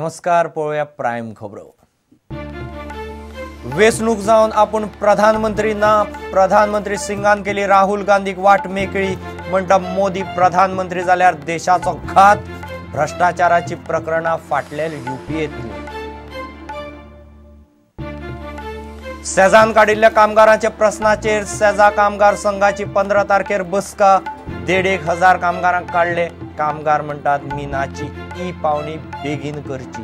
नमस्कार, पळोवया प्रायम खबरो। वेंचणूक जावन आपूण प्रधानमंत्री ना, प्रधानमंत्री सिंगान केली राहुल गांधीक वाट मेकळी। म्हणटा मोदी प्रधानमंत्री जाल्यार देशाचो घात, भ्रष्टाचाराची प्रकरणां फाटले युपीएतली। सेजान काडिल्ल्या कामगारांच्या प्रस्नाचेर सेजा कामगार संघाची 15 तारखेर बसका। 1,500 कामगारांक काडले। कामगार म्हणटात मिनाची ई पावणी बेगीन करची।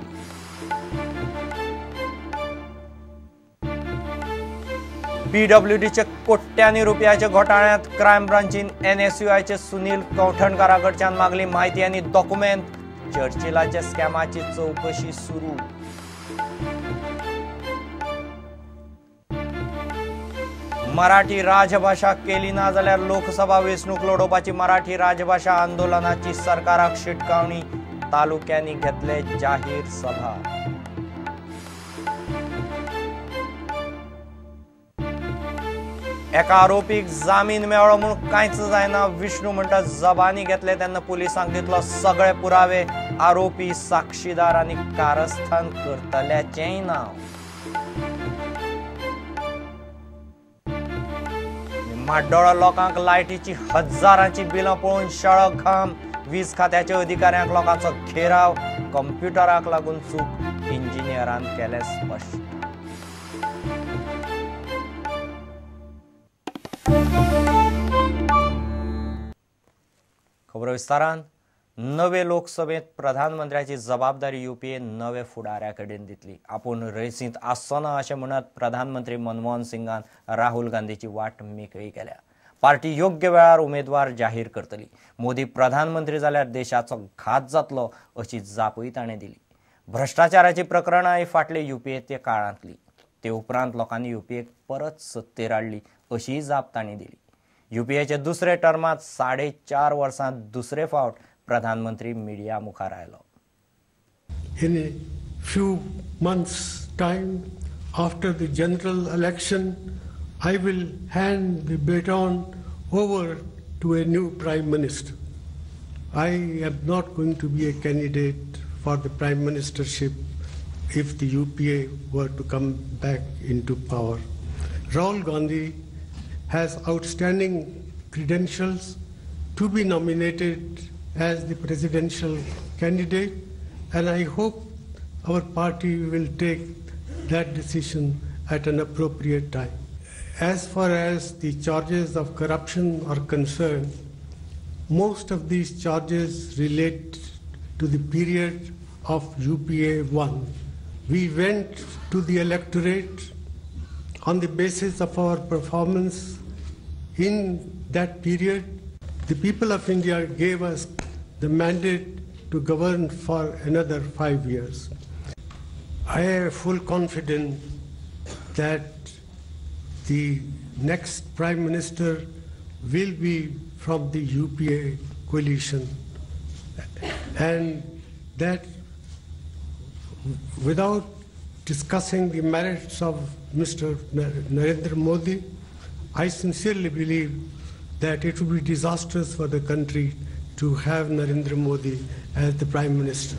पीडब्ल्यूडीचे कोट्यांनी रुपयाच्या घोटाळ्यांत क्रायम ब्रांचीन एनएसयूआयचे सुनील कवठणकारा कडच्यान मागली म्हायती आनी डॉक्युमेंट। चर्चिलाच्या स्कॅमाची चवकशी सुरू। मराठी राजभाषा केली ना जाल्यार लोकसभा वेंचणूक लढोवपाची मराठी राजभाषा आंदोलनाची सरकाराक शिटकावणी। तालुक्यांनी घेतले जाहीर सभा। एका आरोपीक जामीन मेळ्ळो म्हूण कांयच जायना। विष्णू म्हणटा जबानी घेतले तेन्ना पुलिसांक दितलो सगळे पुरावे। आरोपी, साक्षीदार आनी कारस्थान करतल्याचेंय नांव। म्हाड्डोळा लोकांक लायटीची हजारांची बिलां पळोवन शेळो घाम। वीज खात्याच्या अधिकाऱ्यांक लोकांचो घेराव। कंप्युटराक लागून चूक इंजिनियरान केलें स्पश्ट। खबरो विस्तारान। नवे लोकसभेत प्रधानमंत्र्याची जबाबदारी युपीए नवे फुडाऱ्या कडेन दितली। आपूण रेसींत आसचो ना अशें म्हणत प्रधानमंत्री मनमोहन सिंगान राहुल गांधीची वाट मेकळी केल्या। पार्टी योग्य वेळार उमेदवार जाहीर करतली। मोदी प्रधानमंत्री जाल्यार देशाचो घात जातलो अशी जापूय ताणें दिली। भ्रष्टाचाराची प्रकरणां ही फाटले युपीएच्या काळांतली। ते उपरांत लोकांनी युपीएक परत सत्तेर हाडली अशीय जाप तांणी दिली। युपीएच्या दुसरे टर्मांत 4.5 वर्सां दुसरे फावट प्रधानमंत्री मीडिया मुखार आयलो। In a few months time after the general election, I will hand the baton over to a new prime minister. I am not going to be a candidate for the prime ministership if the UPA were to come back into power. Rahul Gandhi has outstanding credentials to be nominated as the presidential candidate, and I hope our party will take that decision at an appropriate time. As far as the charges of corruption are concerned, most of these charges relate to the period of UPA 1. We went to the electorate on the basis of our performance in that period. The people of India gave us the mandate to govern for another 5 years. I have full confidence that the next Prime Minister will be from the UPA coalition, and that without discussing the merits of Mr. Narendra Modi, I sincerely believe that it would be disastrous for the country to have Narendra Modi as the Prime Minister.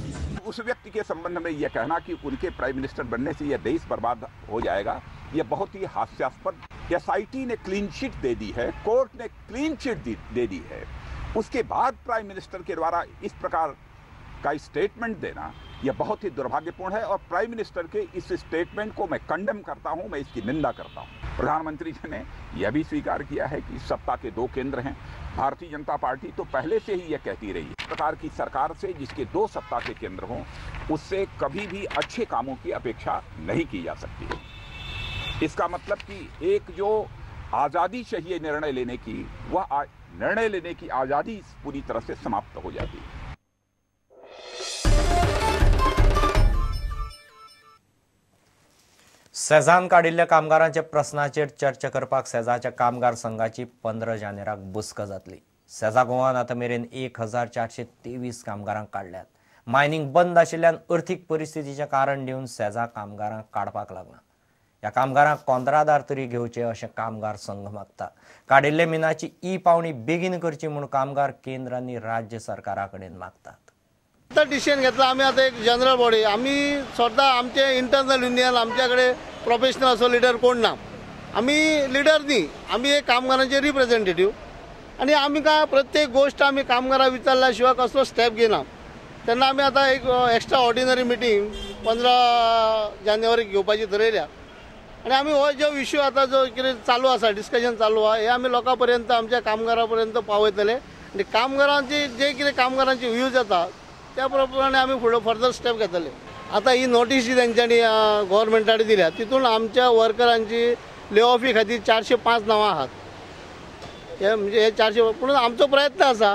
उस व्यक्ति K संबंध में यह कहना कि उनके prime minister बनने से यह देश बर्बाद हो जाएगा, यह बहुत ही हास्यास्पद। एसआईटी ने क्लीन चिट दे दी है, कोर्ट ने क्लीन चिट दे दी है, उसके बाद प्राइम मिनिस्टर के द्वारा इस प्रकार का स्टेटमेंट देना यह बहुत ही दुर्भाग्यपूर्ण है। और प्राइम मिनिस्टर के इस स्टेटमेंट को मैं कंडेम करता हूं, मैं इसकी निंदा करता हूं। प्रधानमंत्री जी ने यह भी स्वीकार किया है कि सत्ता के 2 केंद्र हैं। भारतीय जनता पार्टी तो पहले से ही यह कहती रही है, इस प्रकार की सरकार से जिसके 2 सत्ता के केंद्र हों उससे कभी भी अच्छे कामों की अपेक्षा नहीं की जा सकती है। इसका मतलब कि एक जो आज़ादी चाहिए निर्णय लेने की, वह निर्णय लेने की आज़ादी पूरी तरह से समाप्त हो जाती है। सेजान काडिल्ल्या कामगारांच्या प्रस्नाचेर चर्चा करपाक सेजाच्या कामगार संघाची 15 जानेराक बसका जातली। सेजा गोवान आतां मेरेन 1423 कामगारांक काडल्यात। मायनिंग बंद आशिल्ल्यान अर्थीक परिस्थितीचें कारण दिवन सेजा कामगारांक काडपाक लागला। ह्या कामगारांक कोंत्रादार तरी घेवचे अशें कामगार संघ मागता। काडिल्ले मिनाची ई पावणी बेगीन करची म्हूण कामगार केंद्र आनी राज्य सरकारा कडेन मागतात। आतां डिसिजन घेतला आमी आतां एक जनरल बॉडी आमी स्वता आमचे इंटरनल युनियन आमच्या कडेन प्रोफेशनल असो लिडर कोण ना, आमी लिडर न्ही, आमी एक कामगारांचे रिप्रेझेंटेटीव आनी आमकां प्रत्येक गोश्ट आमी कामगारां विचारल्या शिवाय कसलो स्टेप घेना। तेन्ना आमी आतां एक एक्स्ट्रा ऑर्डिनरी मिटींग 15 जानेवारीक घेवपाची थरयल्या आनी आमी हो जो इश्यू आतां जो कितें चालू आसा डिस्कशन चालू आसा हे आमी लोकां पर्यंत आमच्या कामगारां पर्यंत पावयतले आनी कामगारांची जे कितें कामगारांची व्यूज येता त्या प्रमाणे आमी फुडें फर्दर स्टेप घेतले। आतां ही नोटीस जी तेंच्यांनी गव्हर्मेंटान दिल्या तितून आमच्या वर्करांची ले ऑफी खातीर 405 नांवां आहात, हे म्हणजे हे 400 पूण आमचो प्रयत्न आसा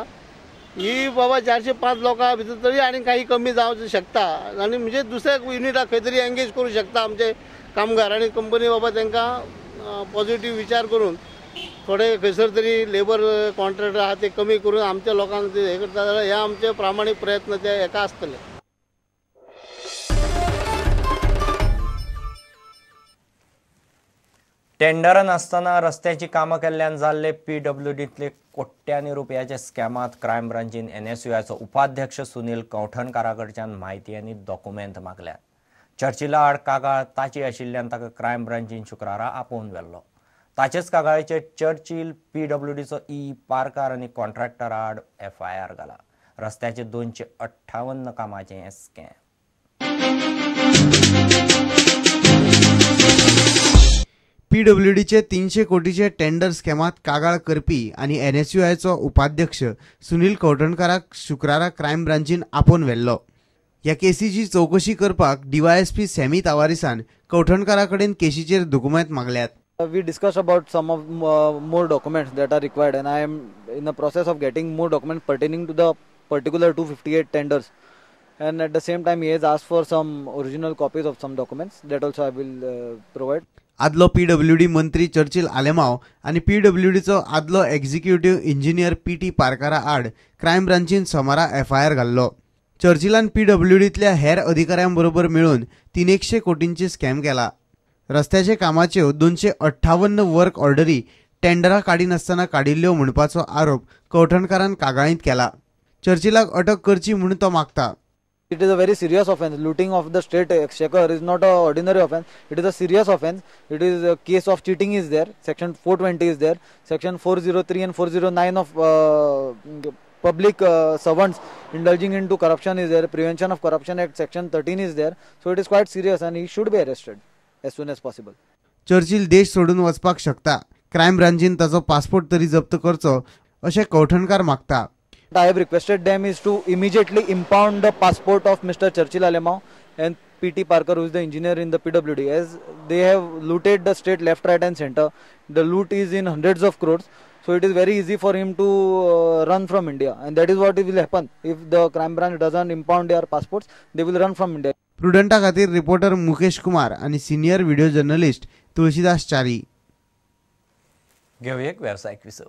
ही बाबा 405 लोकां भितर तरी आनी काही कमी जावंक शकता आनी म्हणजे दुसऱ्या युनिटाक खंय तरी एंगेज करूं शकता आमचे कामगार आनी कंपनी बाबा तांकां पॉझिटीव विचार करून थोडे खंयसर तरी लेबर कॉन्ट्रॅक्ट आहा ते कमी करून आमच्या लोकांक ते हे करता जाल्यार हे आमचे प्रामाणीक प्रयत्न ते हेका आसतले। टेंडर नासतना रस्त्याची कामां केल्ल्यान जाल्ले पीडब्ल्यूडींतले कोट्यांनी रुपयाच्या स्कॅमांत क्रायम ब्रांचीन एनएसयूआयचो उपाध्यक्ष सुनील कवठणकारा कडच्यान म्हायती आनी डॉक्युमेंट मागल्यात। चर्चिला आड कागाळ ताची आशिल्ल्यान ताका क्रायम ब्रांचीन शुक्रारा आपोवन व्हेल्लो। ताचेच कागाळीचेर चर्चिल पीडब्ल्यूडीचो ई पार्कार आनी कॉन्ट्रॅक्टर आड एफआयआर घाला। रस्त्याचे 258 कामाचें हें स्कॅम। पीडब्ल्यूडीचे 300 कोटीचे टेंडर स्कॅमात कागाळ करपी आनी एनएसयूआयचो उपाध्यक्ष सुनील कवठणकाराक शुक्रारा क्रायम ब्रांचीन आपोवन व्हेल्लो। ह्या केसीची चवकशी करपाक डीवायएसपी सॅमी तावारीसान कवठणकारा कडेन केशीचेर दुकुमेंत मागल्यात। We discussed about some of more documents that are required and I am in the process of getting more documents pertaining to the particular 258 tenders and at the same time he has asked for some original copies of some documents that also I will provide. आदलो PWD मंत्री Churchill Alemao आनी पीडब्ल्यूडीचो आदलो executive engineer P T पार्कारा आड crime ब्रांचीन सोमारा FIR घाल्लो। चर्चिलान पीडब्ल्यूडींतल्या हेर अधिकाऱ्यां बरोबर मेळून 300 कोटींची स्कॅम केला। रस्त्याचे कामाच्यो 258 वर्क ऑर्डरी टेंडरां काडिनासतना काडिल्ल्यो म्हणपाचो आरोप कवठणकारान कागाळींत केला। चर्चिलाक अटक करची म्हूण तो मागता। It is a very serious offense. Looting of the state exchequer is not an ordinary offense. It is a serious offense. It is a case of cheating is there. Section 420 is there. Section 403 and 409 of public servants indulging into corruption is there. Prevention of Corruption Act Section 13 is there. So it is quite serious and he should be arrested as soon as possible. Churchill देश सोडून वचपाक शकता। Crime ब्रांचीन ताचो passport तरी जप्त करचो अशें कवठणकार मागता। I have requested them is to immediately impound the passport of Mr. Churchill Alemao and P.T. Parker, who is the engineer in the PWD, as they have looted the state left, right and center. The loot is in hundreds of crores, so it is very easy for him to run from India, and that is what will happen if the crime branch doesn't impound their passports. They will run from India. प्रुडंटा खातीर reporter Mukesh Kumar आणि senior video journalist Tulsidas चारी। घेऊया एक व्यावसायिक विसव।